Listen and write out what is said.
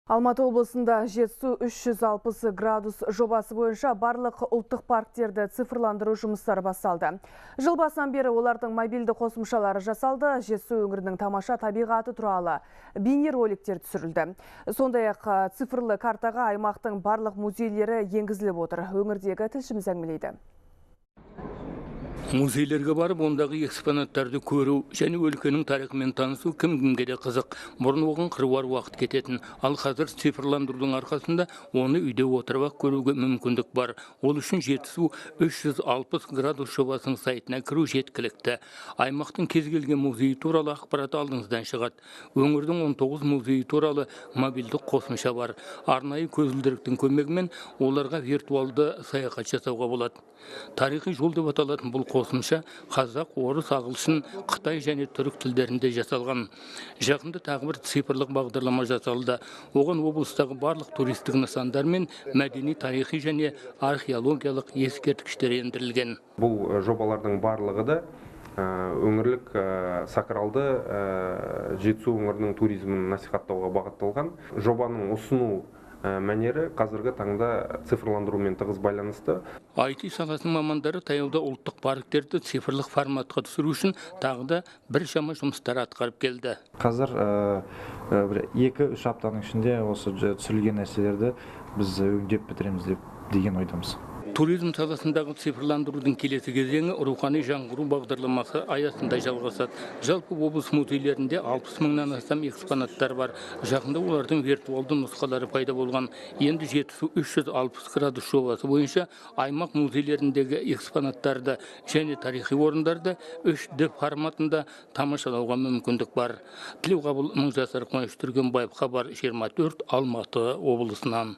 Алматы облысында Жетісу 360 градус жобасы бойынша барлық ұлттық парктерді цифрландыру жұмыстары басталды. Жыл басынан бері олардың мобильді қосымшалары жасалды, Жетісу өңірінің тамаша табиғаты туралы бейнероликтер түсірілді. Сондай-ақ цифрлы картаға аймақтың барлық музейлері енгізіліп отыр. Өңірдегі тілшіміз әңгімелейді. Музейлерге барып, ондағы экспонаттарды көру және өлкенің тарихымен танысу кім-кімге де қызық. Бұрын оған қыруар уақыт кететін, ал қазір цифрландырудың арқасында оны үйде отырып-ақ көруге мүмкіндік бар. Ол үшін Жетісу 360 градус жобасының сайтына кіру жеткілікті. Аймақтың кез келген музейі туралы ақпарат алдыңыздан шығады. Өңірдің 19 музейі туралы мобильді қосымша бар. Арнайы көзілдіріктің көмегімен оларға виртуалды саяхат жасауға болады. Тарихи жол деп аталатын бұл қосымша қазақ, орыс, ағылшын, қытай және түрік тілдерінде жасалған. Жақында тағы бір цифрлық бағдарлама жасалды. Оған облыстағы барлық туристік нысандар мен мәдени, тарихи және археологиялық ескерткіштер ендірілген. Бұл жобалардың барлығы да өңірлік сакралды Жетісу өңірінің туризмін насихаттауға бағытталған. Жобаның ұсыну мәнері қазіргі таңда цифрландырумен тығыз байланысты. IT саласының мамандары таяуда ұлттық парктерді цифрлық форматқа түсіру үшін тағы да біршама жұмыстар атқарып келді. Қазір бір 2-3 аптаның ішінде осы түсірілген нәрселерді біз өңдеп бітіреміз деп деген ойдамыз. Туризм саласындағы цифрландырудың келесі кезеңі рухани жаңғыру бағдарламасы аясында жалғасады. Жалпы облыс музейлерінде 60 мыңнан астам экспонаттар бар. Жақында олардың виртуалды нұсқалары пайда болған. Енді Жетісу 360 градус жобасы бойынша аймақ музейлеріндегі экспонаттарды және тарихи орындарды 3D форматында тамашалауға мүмкіндік бар. Тілеуқабыл Мыңжасар, Қуаныш Түргенбаев, Хабар 24, Алматы облысынан.